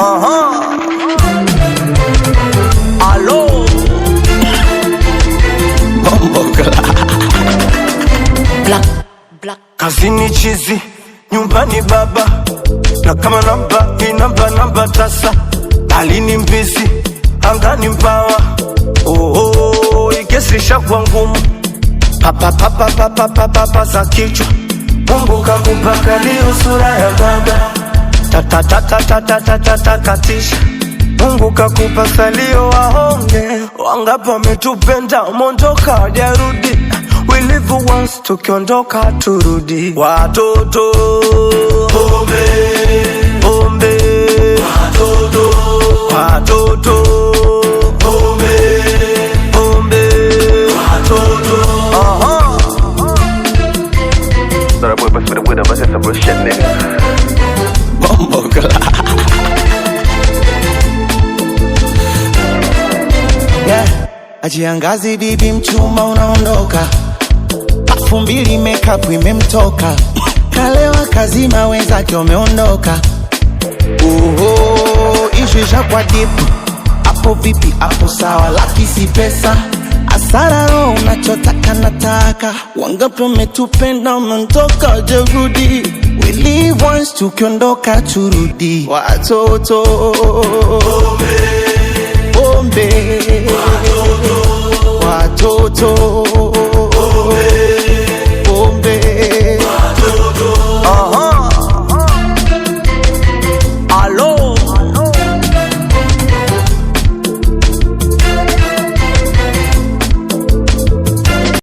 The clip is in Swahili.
Aha. Alo. Bombo. Black, black. Kazini chizi, nyumbani baba, na kama namba inamba namba tasa, alini mbizi, angani mbawa. Oh, oh, ikesisha kwa ngumu papa papa papa papa papa za kichwa. Mungu kakupa kalio sura ya baba, tata tata tata tata takatisha. Mungu kakupa salio wahonge, wangapi wametupenda mondoka hajarudi. We live once, tukiondoka turudi. Watoto pombe pombe, watoto watoto pombe pombe, watoto. Aha. Thought I would bust with a widow, but that's some real shit, nigga. Bombo. Yeah. Ajiangazi bibi mchuma unaondoka, elfu mbili makeup imemtoka, kalewa kazima wenzake wameondoka. Oho, ishu ishakuwa deep hapo vipi? Hapo sawa, laki si pesa, asara roho unachotaka nataka. Wangapi wametupenda wameondoka, jerudi. We live once, tukiondoka turudi. Watoto pombe, watoto